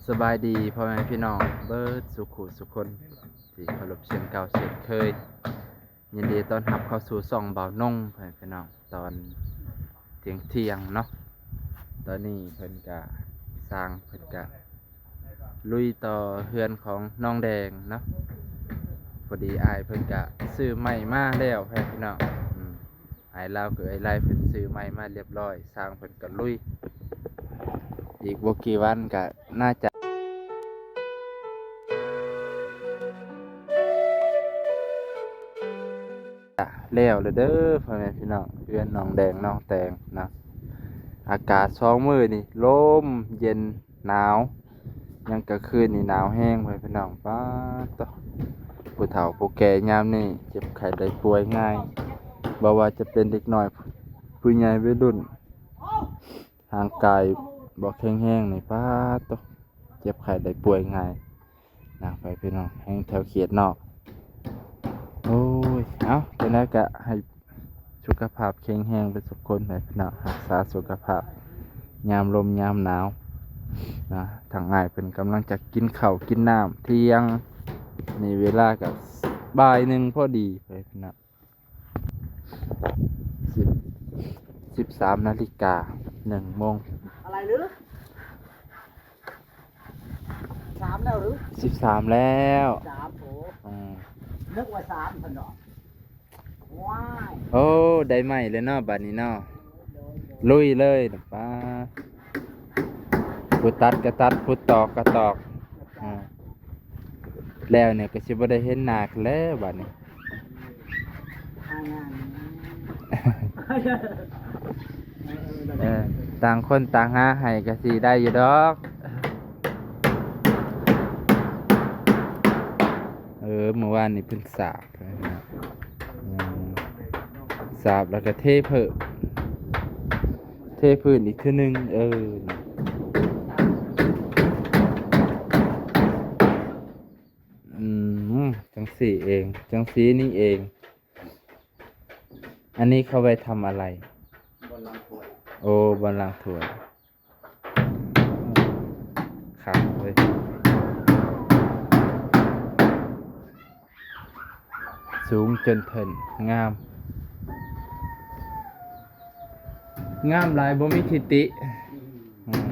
ສະບາຍດີພໍ່ແມ່ພີ່ນ້ອງເບິດສູ່ຄູ່ສູ່ຄົນທີ່ເຄົາລົບເຊັ່ນເກົ່າເຊັ່ນເຄີຍ. ຍິນດີຕ້ອນຮັບເຂົ້າສູ່ຊ່ອງບ່າວນົງ ພໍ່ແມ່ພີ່ນ້ອງ ຕອນທ່ຽງໆເນາະ. ຕອນນີ້ເພິ່ນກະ ຊ່າງເພິ່ນກະລຸຍຕໍ່ເຮືອນຂອງນ້ອງແດງເນາະ. ພໍດີອ້າຍເພິ່ນກະຊື້ໄມ້ມາແລ້ວ ພໍ່ແມ່ພີ່ນ້ອງ. ອືມ ອ້າຍລາວກັບເອື້ອຍໄລເພິ່ນຊື້ໄມ້ມາລຽບລ້ອຍ ຊ່າງເພິ່ນກໍລຸຍ. ອີກບໍ່ກີ່ວັນກໍໜ້າຈະແລ້ວແລ້ວເດີ ພໍ່ແມ່ພີ່ນ້ອງ. ເຮືອນນ້ອງແດງນ້ອງແຕງນະ ອາກາດສອງມື້ນີ້ລົມເຢັນ ໜາວ ຍາມກາງຄືນນີ້ໜາວແຮງ ພໍ່ແມ່ພີ່ນ້ອງ. ປາດໂທ້ ຜູ້ເຖົ້າຜູ້ແກ່ຍາມນີ້ເຈັບໄຂ້ໄດ້ປ່ວຍງ່າຍ ບໍ່ວ່າຈະເປັນເດັກນ້ອຍ ຜູ້ໃຫຍ່ ໄວລຸ້ນ ຮ່າງກາຍບໍ່ແຂງແຮງນີ້ ປາດໂທ້ ເຈັບໄຂ້ໄດ້ປ່ວຍງ່າຍນະ ພໍ່ແມ່ພີ່ນ້ອງ ແຮງແຖວເຂດນອກ. ໂອ້ຍ ເອົ້າ ຈັ່ງໃດກໍໃຫ້ ສຸຂະພາບແຂງແຮງເບິດທຸກຄົນ ໃຫ້ພີ່ນ້ອງຮັກສາສຸຂະພາບຍາມລົມຍາມໜາວນະ. ທາງອ້າຍເພິ່ນກຳລັງຈະກິນເຂົ້າກິນນ້ຳທ່ຽງ ນີ້ເວລາກໍບ່າຍໜຶ່ງພໍດີ ໃຫ້ພີ່ນ້ອງ ສິບ ສິບສາມນາລິກາ ໜຶ່ງໂມງ ອະໄລຫຼື? ສາມແລ້ວຫຼື? ສິບສາມແລ້ວ ສາມ ໂອ້ ອືມ ນຶກວ່າສາມຊັ້ນດອກ. ວ້າຍ ໂອ້ ໄດ້ໄມ້ແລ້ວເນາະ ບາດນີ້ເນາະ ລຸຍເລີຍ. ປ້າ ຜູ້ຕັດກໍຕັດ ຜູ້ຕອກກໍຕອກ ອ່າ ແລ້ວນີ້ກໍຊິບໍ່ໄດ້ເຫັນໜ້າກັນແລ້ວບາດນີ້. ເອີ ຕ່າງຄົນຕ່າງຫາໃຫ້ກໍຊິໄດ້ຢູ່ດອກ. ເອີ ມື້ວານນີ້ເພິ່ນສາບ ອືມ ສາບແລ້ວກໍເທເພີ່ມ ເທພື້ນອີກເທື່ອໜຶ່ງ. ເອີ ອືມ ຈັ່ງຊີ້ເອງ ຈັ່ງຊີ້ນີ້ເອງ. ອັນນີ້ເຂົາໄວ້ທຳອະໄລ? ບ່ອນລ້າງຖ້ວຍ. ໂອ້ ບ່ອນລ້າງຖ້ວຍ. ຄັກເວີຍ ສູງຈົນເທິນ ງາມ ງາມຫຼາຍ ບໍ່ມີທິຕິ. ອືມ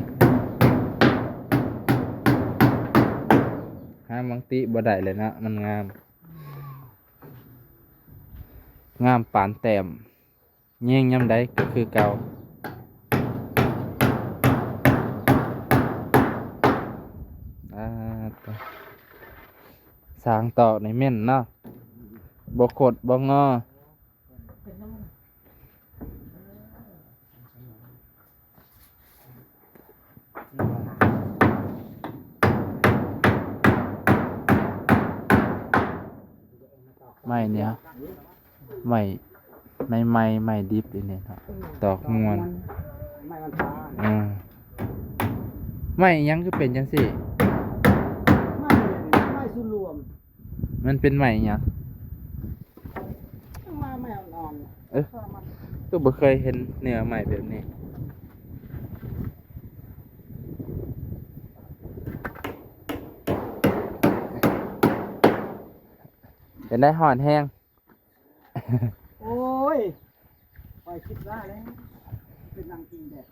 ຫາມັງຕິບໍ່ໄດ້ເລີຍເນາະ ມັນງາມ ງາມປານແຕ້ມ. ແຍງຍາມໃດກໍຄືເກົ່າ. ອ່າ ໂທ້ ຊ່າງຕອກນີ້ແມ່ນເນາະ ບໍ່ຄົດບໍ່ງໍ. ໄມ້ນີ້ ໄມ້ ໄມ້ໃໝ່ ໄມ້ດິບນີ້ເນາະ ຕອກມ່ວນ ໄມ້ມັນປາ ເອີ ໄມ້ຫຍັງຄືເປັນຈັ່ງຊີ້? ໄມ້ ໄມ້ສູນລວມ ມັນເປັນໄມ້ຫຍັງ? ມາ ໄມ້ອ່ອນໆ ເອີ ຄືບໍ່ເຄີຍເຫັນເນື້ອໄມ້ແບບນີ້. ເປັນໄດ? ຮ້ອນແຮງ. ໂອ້ຍ ຂ້ອຍຄິດວ່າແລ້ວ ເປັນນາງກິນແດດ.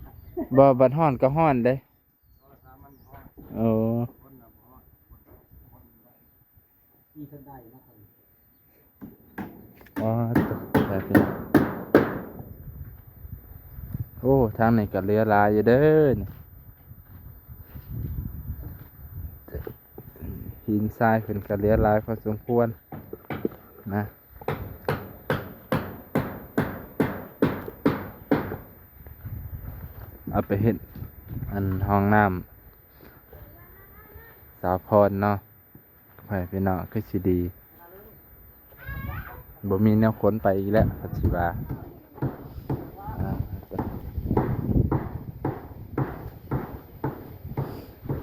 ບໍ່ ບັດຮ້ອນກໍຮ້ອນເດ້. ໂອ້ ມີທັນໄດ້ເນາະ. ອໍ ໂຕ ໂອ້ ທາງນີ້ກໍເຫຼືອຫຼາຍຢູ່ເດີ ຫີນຊາຍເພິ່ນກໍເຫຼືອຫຼາຍພໍສົມຄວນນະ. ເອົາໄປເຮັດອັນຫ້ອງນ້ຳສາວພອນເນາະ ໃຫ້ພີ່ນ້ອງ ຄືຊິດີ. ບໍ່ມີແນວຂົນໄປອີກແລ້ວ ຄັນຊິວ່າ.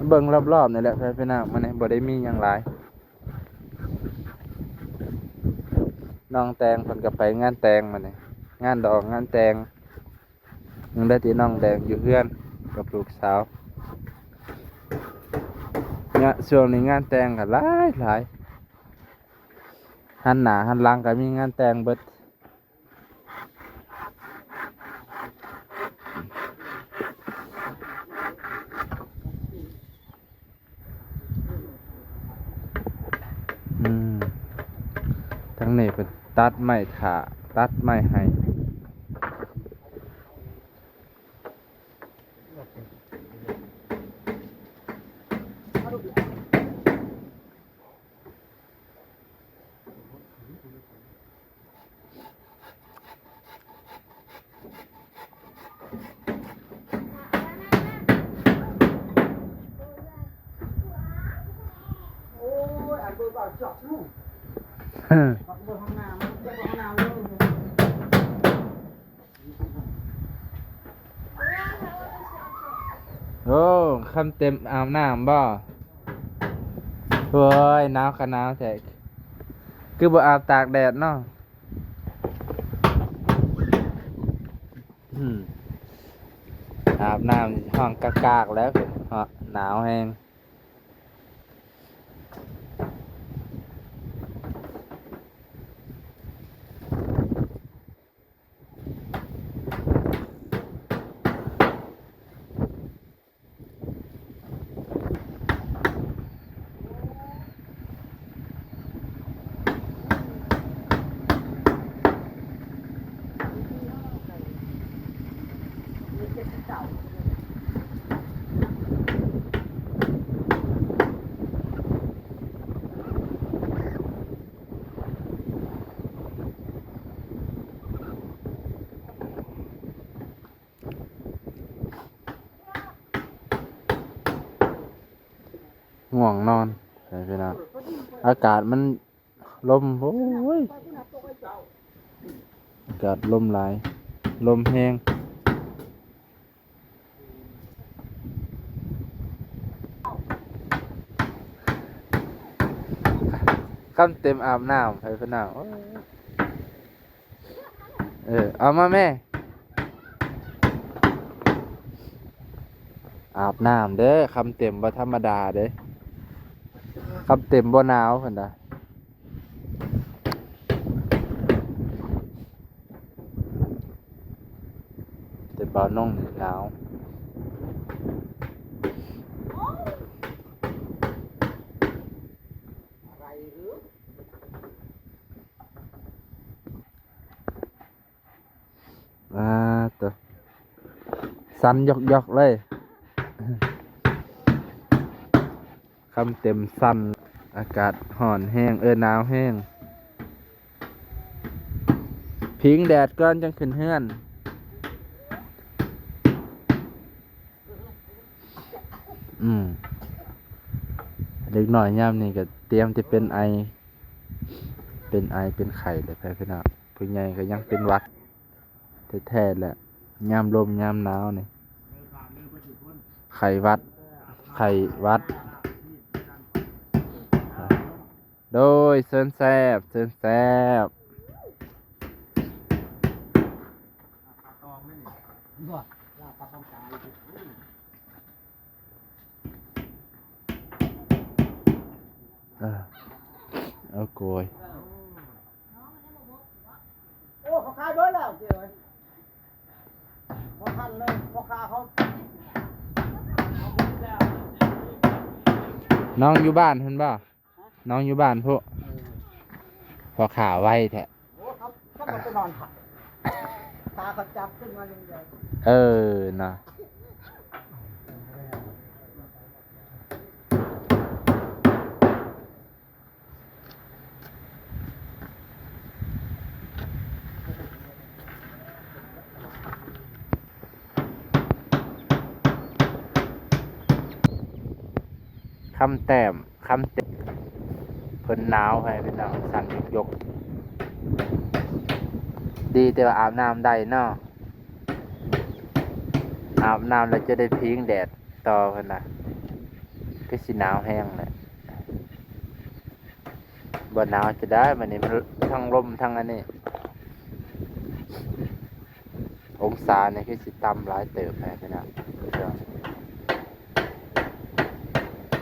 ເບິ່ງລອບໆນີ້ແຫຼະ ພີ່ນ້ອງ ມັນບໍ່ໄດ້ມີຫຍັງຫຼາຍ. ນ້ອງແຕງເພິ່ນກໍໄປງານແຕ່ງມື້ນີ້ ງານດອງງານແຕ່ງ. ຍັງໄດ້ແຕ່ນ້ອງແດງຢູ່ເຮືອນກັບລູກສາວ. ງະ ຊ່ວງນີ້ງານແຕ່ງກໍຫຼາຍໆ ຫັນໜ້າຫັນຫຼັງກໍມີງານແຕ່ງເບິດ. ອືມ ທາງນີ້ເພິ່ນຕັດໄມ້ຖ້າ ຕັດໄມ້ໃຫ້. ໂອ້ ຄຳເຕັມອາບນ້ຳບໍ່? ໂອ້ຍ ໜາວກະໜາວແທ້ ຄືບໍ່ອາບຕາກແດດເນາະ. ອືມ ອາບນ້ຳຮ້ອງກາກໆ ແລ້ວ ເນາະ ໜາວແຮງ. ງ່ວງນອນ ພີ່ນ້ອງ ອາກາດມັນ ລົມ ໂອ້ຍ ອາກາດລົມຫຼາຍ ລົມແຮງ. ຄຳເຕັມອາບນ້ຳ ໃຫ້ເພິ່ນອາບ ໂອ້ຍ ເອີ ເອົາມາແມ່ ອາບນ້ຳເດີ ຄຳເຕັມບໍ່ທຳມະດາເດີ ຄຳເຕັມບໍ່ໜາວ ເພິ່ນວ່າ ແຕ່ບ່າວນົງນີ້ໜາວ. ອາ ໂຕ ສັ່ນຢອກໆ ເລີຍ ຄຳເຕັມສັ່ນ ອາກາດຮ້ອນແຮງ ເອີ ໜາວແຮງ ພິງແດດກ່ອນຈັ່ງຂຶ້ນເຮືອນ. ອືມ ເດັກນ້ອຍຍາມນີ້ກໍຕຽມທີ່ເປັນໄອ ເປັນໄອເປັນໄຂ້ແຫຼະ ພີ່ນ້ອງ ຜູ້ໃຫຍ່ກໍຍັງເປັນຫວັດແທ້ໆ ແຫຼະ ຍາມລົມຍາມໜາວນີ້ ໄຂ້ຫວັດ ໄຂ້ຫວັດ. ໂດຍ ເຊີນແຊບ ເຊີນແຊບ. ເອີ ໂອ້ໂກຍ ໂອ້ ເຂົາຂາຍເບິດແລ້ວເຈົ້ຍ ບໍ່ທັນເລີຍ ພໍ່ຄ້າເຂົາ ນ້ອງຢູ່ບ້ານພຸ້ນບໍ່? ນ້ອງຢູ່ບ້ານພຸ້ນ ເອີ ພໍ່ຄ້າໄວແທ້ ໂອ້ ເຂົາ ເຂົາບໍ່ໄປນອນພັກ ຕາເຂົາຈັບຂຶ້ນມາຢ່າງດຽວ ເອີ ນະ. ຄຳແຕ້ມ ຄຳເຕັມ ເພິ່ນໜາວໃຫ້ພີ່ນ້ອງ ສັ່ນຍົກໆ ດີແຕ່ວ່າອາບນ້ຳໄດ້ເນາະ ອາບນ້ຳແລ້ວຈະໄດ້ພິງແດດຕໍ່ເພິ່ນນະ ຄືຊິໜາວແຮງແຫຼະ ບໍ່ໜາວຈະໄດ້ ບັດນີ້ມັນທັງລົມທັງອັນນີ້. ອົງສານີ້ຄືຊິຕ່ຳຫຼາຍເຕີບແທ້ພີ່ນ້ອງ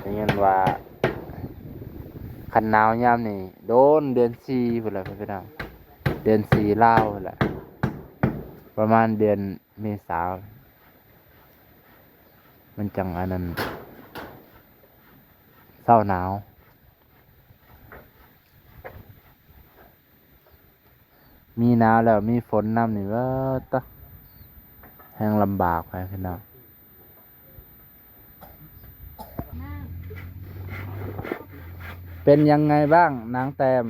ເປັນຫ ແມ່ນວ່າຄັນໜາວຍາມນີ້ໂດນເດືອນສີ່ພຸ້ນແຫຼະພີ່ນ້ອງ, ເດືອນສີ່ລາວພຸ້ນແຫຼະ, ປະມານເດືອນເມສາ ມັນຈັ່ງອັນນັ້ນ ເຊົາໜາວ. ມີໜາວແລ້ວມີຝົນນຳນີ້ ເອີ ຕະ ແຮງລຳບາກໄປພີ່ນ້ອງ. ເປັນຍັງໄງບ້າງນາງແຕ້ມ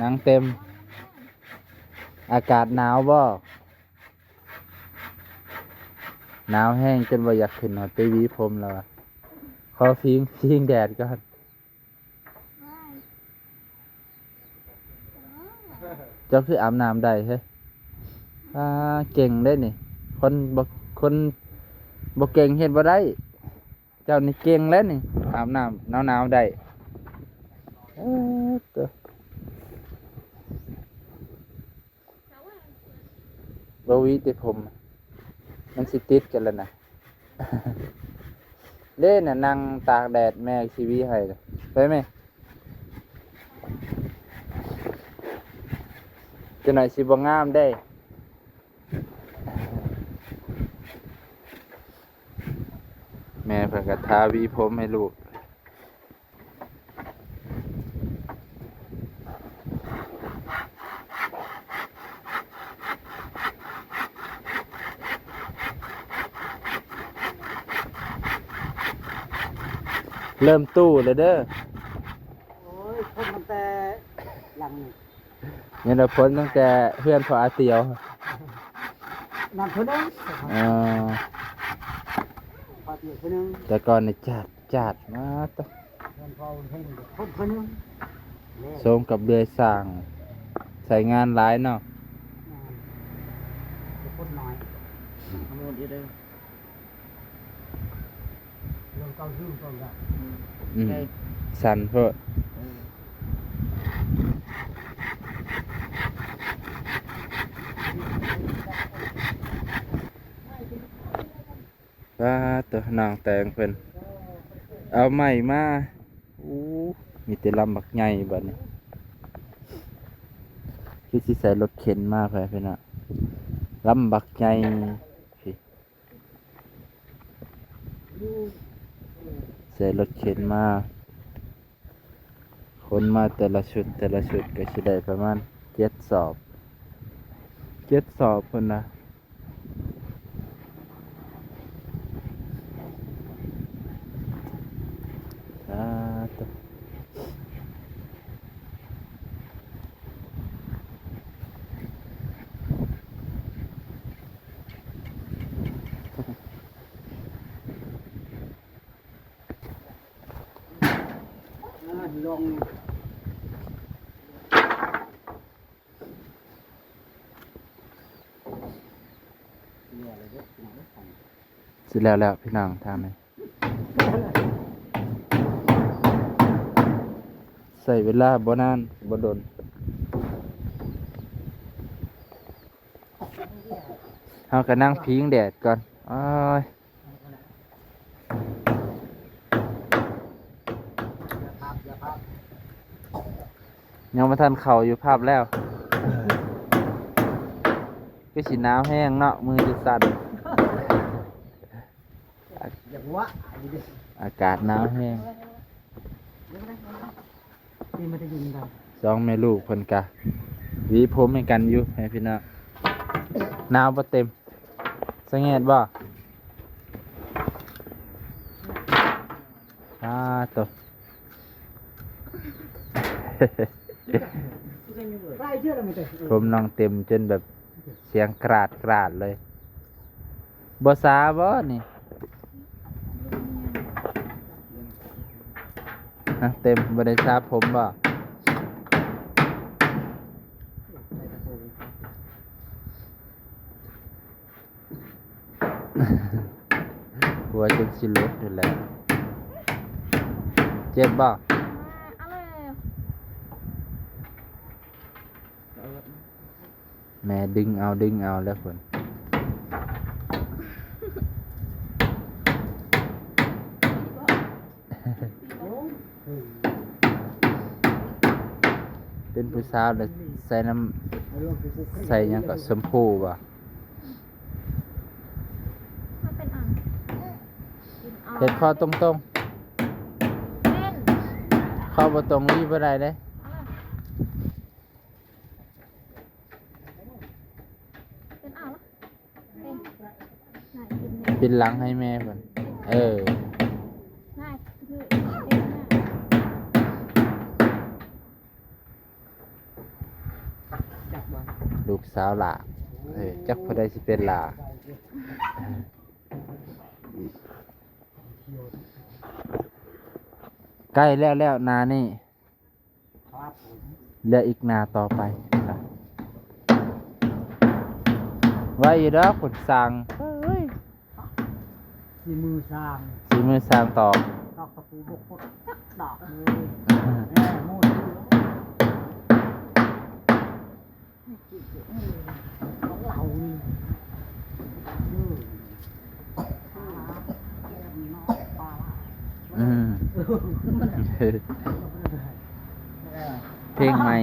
ນາງເຕັມ? ອາກາດໜາວບໍ່? ໜາວແຮງຈົນບໍ່ຢາກຂຶ້ນຮອດໄປຫວີຜົມແລ້ວ ຂໍພິງ ພິງແດດກ່ອນ. ເຈົ້າຄືອາບນ້ຳໄດ້ເຮີ້ຍ? ອ່າ ເກັ່ງເດ້ນີ້, ຄົນບໍ່ ຄົນບໍ່ເກັ່ງເຮັດບໍ່ໄດ້. ເຈົ້ານີ້ເກັ່ງແລ້ວນີ້, ອາບນ້ຳໜາວໆໄດ້. ເອີ ໂຕ ບໍ່ຫວີແຕ່ຜົມ ມັນຊິຕິດກັນແລ້ວນະ. ເດ້ນະ ນັ່ງຕາກແດດ ແມ່ຊິຫວີໃຫ້. ໄປແມ່ ຈັກໜ່ອຍຊິບໍ່ງາມເດ້. ແມ່ເພິ່ນກໍທາຫວີຜົມໃຫ້ລູກ. ເລີ່ມຕູ້ແລ້ວເດີ. ໂອ້ຍ ຝົນຕັ້ງແຕ່ຫຼັງນີ້ ແມ່ນວ່າຝົນຕັ້ງແຕ່ເຮືອນພໍ່ອາຕຽວ. ນັ້ນເພິ່ນເອີຍ ເອີ ພໍ່ອາຕຽວເພິ່ນເອີຍ. ແຕ່ກ່ອນນີ້ຈາດ ຈາດມາຕະ ເຮືອນພໍ່ເພິ່ນເພິ່ນເພິ່ນເອີຍ. ສົມກັບເລື່ອຍສ້າງ ໃຊ້ງານຫຼາຍເນາະ. ແມ່ນ ແຕ່ຄົນໜ້ອຍ ຂະໂມດຢູ່ເດີ. ລົງເກົ້າສິບ ອືມ ໄດ້ ສັ່ນໂພດ. ເອີ ປາດໂຕ ນ້ອງແຕງເພິ່ນເອົາໄມ້ມາ. ໂອ້ ມີແຕ່ລຳບັກໃຫຍ່ບັດນີ້ ຄືຊິໃສ່ລົດເຂັນມາ ພໍ່ແມ່ພີ່ນ້ອງ ລຳບັກໃຫຍ່. ໃສ່ລົດເຂັນມາ ຂົນມາແຕ່ລະຊຸດ ແຕ່ລະຊຸດກໍຊິໄດ້ປະມານເຈັດສອບ ເຈັດສອບພຸ້ນນະ. ສາທຸ. ອ່າ ລອງ ຊິແລ້ວແລ້ວພີ່ນ້ອງ ທາງນີ້ ໃຊ້ເວລາບໍ່ນານ ບໍ່ດົນ. ເຮົາກໍນັ່ງພິງແດດກ່ອນ. ໂອ້ຍ ຍັງບໍ່ທັນເຂົ້າຢູ່ ພັບແລ້ວ. ຄືຊິໜາວແຮງເນາະ ມືຈະສັ່ນ. ຢາກວະ ອາກາດໜາວແຮງ. ສອງແມ່ລູກເພິ່ນກະຫວີຜົມໃຫ້ກັນຢູ່ ໃຫ້ພີ່ນ້ອງ. ໜາວບໍ່ເຕັມ ສະແງດບໍ່? ອາໂຕ ຜົມນ້ອງເຕັມຈົນແບບ ສຽງກຣາດກຣາດເລີຍ. ບໍ່ສາບໍ່ນີ້? ຮະ ເຕັມ ບໍ່ໄດ້ສາຜົມບໍ່? ຫົວຈົນຊິຫຼຸດຢູ່ແລ້ວ. ເຈັບບໍ່? ແມ່ດຶງເອົາດຶງເອົາແລ້ວພຸ້ນ. ເປັນຜູ້ສາວແລ້ວໃສ່ນ້ຳ ໃສ່ຫຍັງກໍ ແຊມພູບໍ່? ມັນເປັນອັນ ເຮັດຄໍຕົງໆ ເປັນ ຄໍບໍ່ຕົງລີ້ບໍ່ໄດ້ເດ້. ເປັນເອົາລະ ເປັນ ປິດຫຼັງໃຫ້ແມ່ເພິ່ນ ເອີ ລູກສາວຫຼ້າ ເອີ ຈັກຜູ້ໃດຊິເປັນຫຼ້າ. ໃກ້ແລ້ວ ແລ້ວໜ້ານີ້ ເຫຼືອອີກໜ້າຕໍ່ໄປ. ໄວຢູ່ດອກຄົນຊ່າງ ເອີຍ ສີມືຊ່າງ ສີມືຊ່າງຕອກ ຕອກຕະປູບໍ່ຄົດຈັກດອກເລີຍ ແມ່ໝູດ ອືມ ເພງໃໝ່.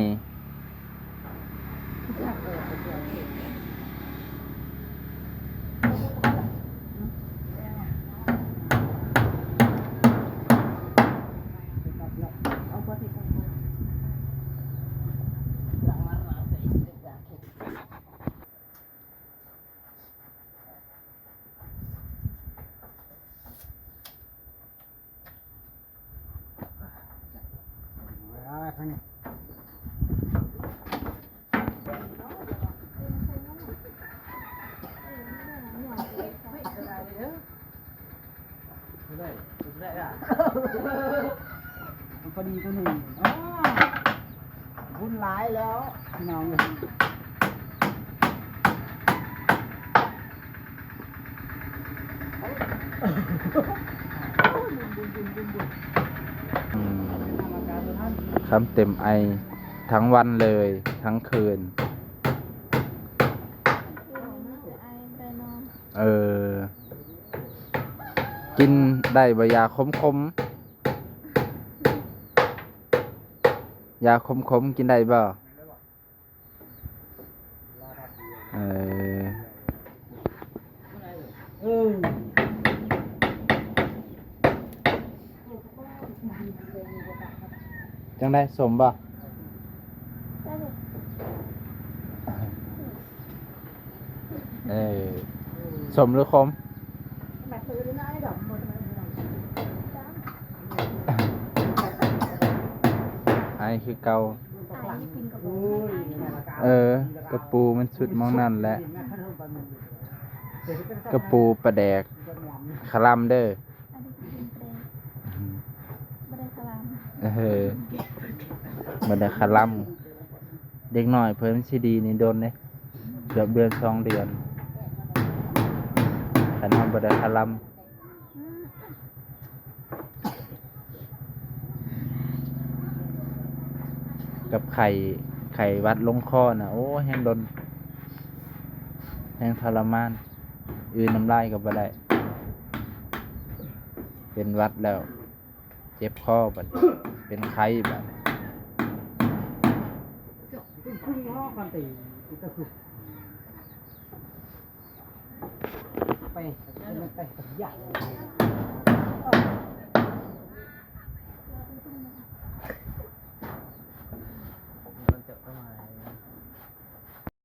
ມັນພໍດີຕົວໜຶ່ງ ອ້າ ບຸນຫຼາຍແລ້ວພີ່ນ້ອງເອີຍ. ອືມ ຄຳເຕັມໄອທັງວັນເລີຍ ທັງຄືນ. ເອີ ກິນໄດ້ບໍ່ຢາຂົມໆ? ຢາຂົມໆກິນໄດ້ບໍ່? ເອີ ຈັ່ງໃດ ສົ້ມບໍ່? ເອີ ສົ້ມຫຼືຂົມ? ໄອຄືເກົ່າ. ເອີ ກະປູມັນສຸດໝ່ອງນັ້ນແຫຼະ ກະປູປາແດກຄະລຳເດີ. ເອີ ບໍ່ໄດ້ຄະລຳ ເດັກນ້ອຍເພິ່ນຊິດີນີ້ດົນເດ້ ເກືອບເດືອນສອງເດືອນ ຄັນເຮົາບໍ່ໄດ້ຄະລຳ. ກັບໄຂ້ ໄຂ້ຫວັດລົງຄໍນະ ໂອ້ ແຮງດົນ ແຮງທໍລະມານ ອື່ນນ້ຳລາຍກໍບໍ່ໄດ້ ເປັນຫວັດແລ້ວ ເຈັບຄໍບັດ ເປັນໄຂ້ບັດ. ໄປ ໄປ ໄປ ຢ່າ